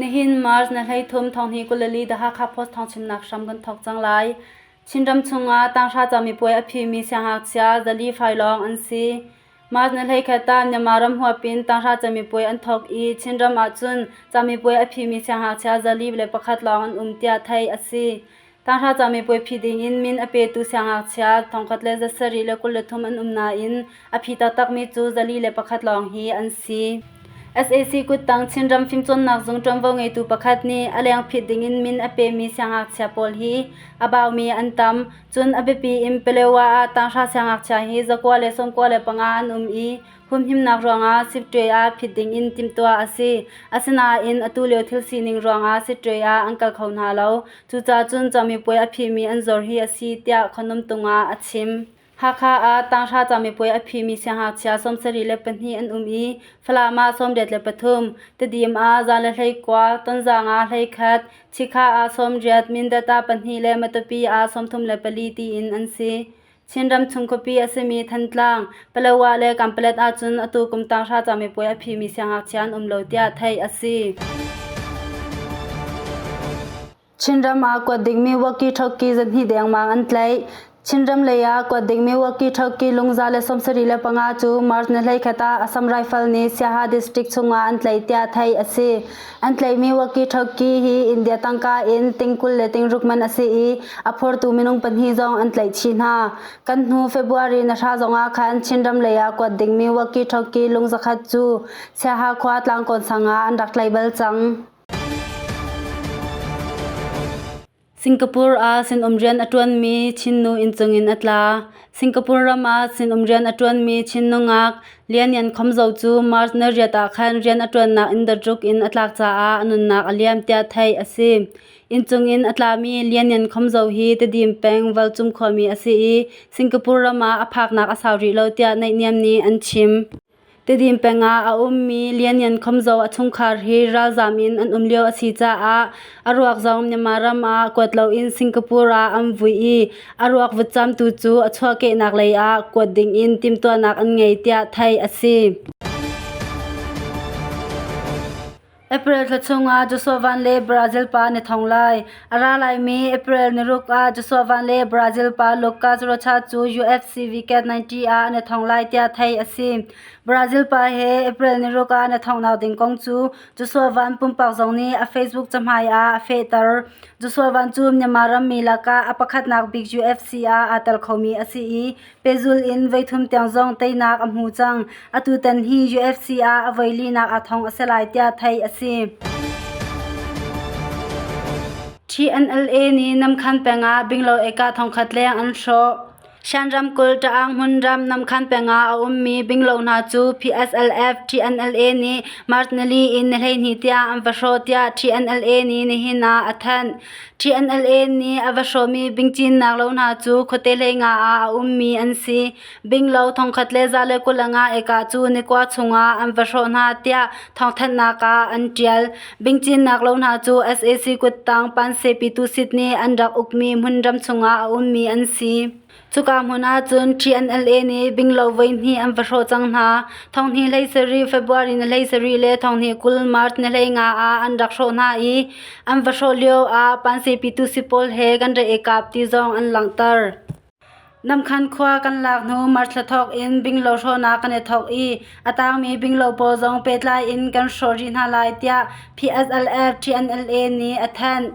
Nihin March ni 13 thonghni 24 The Hakha Post thawngchimnak hram kan thawk cang lai. Chinram chungah tanghra camipuai a phimi siangngakchia zali fai lawng an si. March ni 11 ah Myanmar ram huap in tanghra camipuai an thawk i Chinram ahcun camipuai a phimi siangngakchia 101 lawng an um tiah theih a si. Tanghra camipuai phi dingin min a petu siangngakchia 1723 an um nain a phi taktakmi cu 401 lawng hi an si. Sac kuttang Chinram Fimcawnnak Zung ṭuanvo ngeitu pakhat nih a lengphit dingin min a pemi siangngakchia pawl hi a baumi an tam. Cun a biapi in Palewa ah tanghra siangngakchia hi 995 an um i Humhimnak ruangah Sittwe ah phit dingin timhtuah a si. Asinain atu lio thil sining ruangah Sittwe ah an kal kho hna lo. Cucaah cun camipuai a phimi an zor hi a si tiah Khonumtung ah a chim. Hakha ah tanghra camipuai a phimi siangngakchia 74 an um i Falam ah 83, Tedim ah 119, Tonzang ah 11, Chikha ah 80, Mindat ah 2 le Matupi ah 34 tiin an si. Chinram chung khuapi a simi Thantlang, Palawa le Kanpalet ahcun atu kum tanghra camipuai a phimi siangngakchia an um lo tiah theih a si. Chinram ah kuat dingmi walkie-talkie zahnih dengmang an tlaih. Chinram lei ah kuat dingmi walkie-talkie lungza le 75 cu March ni 11 ah Assam Rifle nih Siaha district chungah an tlaih tiah theih a si. An tlaihmi walkie-talkie hi India tangka in ting 20 le ting ruk man a si i a phortu minung pahnih zong an tlaih chih hna. Kan hnu February na hra zong ah khan Chinram lei ah kuat dingmi walkie-talkie lung zakhat cu Siaha khua Tlangkawn sang ah an rak tlaih bal cang. Singapore ah sinum rian a ṭuanmi Chin nu inncung in a tla. Singapore ram ah sinum rian a ṭuanmi Chin nungak Lian Yan Khom Zo cu March ni riat ah khan rian a ṭuannak inn datruk in a tlak caah a nunnak a liam tiah theih a si. Inncung in a tlami Lian Yan Khom Zo hi Tedim peng Valcum khuami a si i Singapore ram ah a phaknak a sau rih lo tiah naihniam nih an chim. Tedim peng ah a ummi Lianngan Khomzo a chungkhar hi ralzaam in an um lio a si caah a ruak zong Myanmar ram ah kuat loin Singapore ah an vui i a ruak vutcamtu cu a chuahkehnak lei ah kuat ding in timhtuahnak an ngei tiah theih a si. April thla chungah Joshua Van le Brazil pa an i thong lai. A ra laimi April ni ruk ah Joshua Van le Brazil pa Lucas Rocha cu UFC Weekend 90 ah an i thong lai tiah theih a si. Brazil pa he April ni ruk ah an i thonghnak ding kong cu Joshua Van pumpak zong nih a Facebook cahmai ah a fehter. Joshua Van cu Myanmar rammi lakah a pakhatnak bik UFC ah aa tel khomi a si i Pehzul in voithum tiang zong teinak a hmu cang. Atutan hi UFC ah a voilinak aa thong a si lai tiah theih a si. TNLA nih Namkhan peng ah binglo eka thongkhat leng an hrawh. Shan ramkulh Ta'ang hmunram Namkhan peng ah a ummi binglo hna cu PSLF TNLA nih March nili in ni 12 tiang an va hrawh tiah TNLA nih nihin ah a thanh. TNLA nih a va hrawhmi bingcinnak lo hna cu khuate hleinga ah a ummi an si. Binglo thongkhat le 125 eka cu nikua chungah an va hrawh hna tiah thawngthanhnak ah an ṭial. Bingcinnak lo hna cu sac kuttang Panse Pyitusit nih an rak ukmi hmunram chungah a ummi an si. Cuka hmun ahcun TNLA nih binglo voihnih an va hrawh cang hna. Thonghnih 17 February ni 17 le thonghnih 20 March ni 15 ah an rak hrawh hna i an va hrawh lio ah Pansepitu si pawl he kan rak i kap ti zong an langhter. Namkhan khua kan lak hnu March thla thawk in binglo hrawhnak kan i thawk i a tangmi binglo pawl zong pehtlai in kan hrawh rih hna lai tiah PSLF TNLA nih a thanh.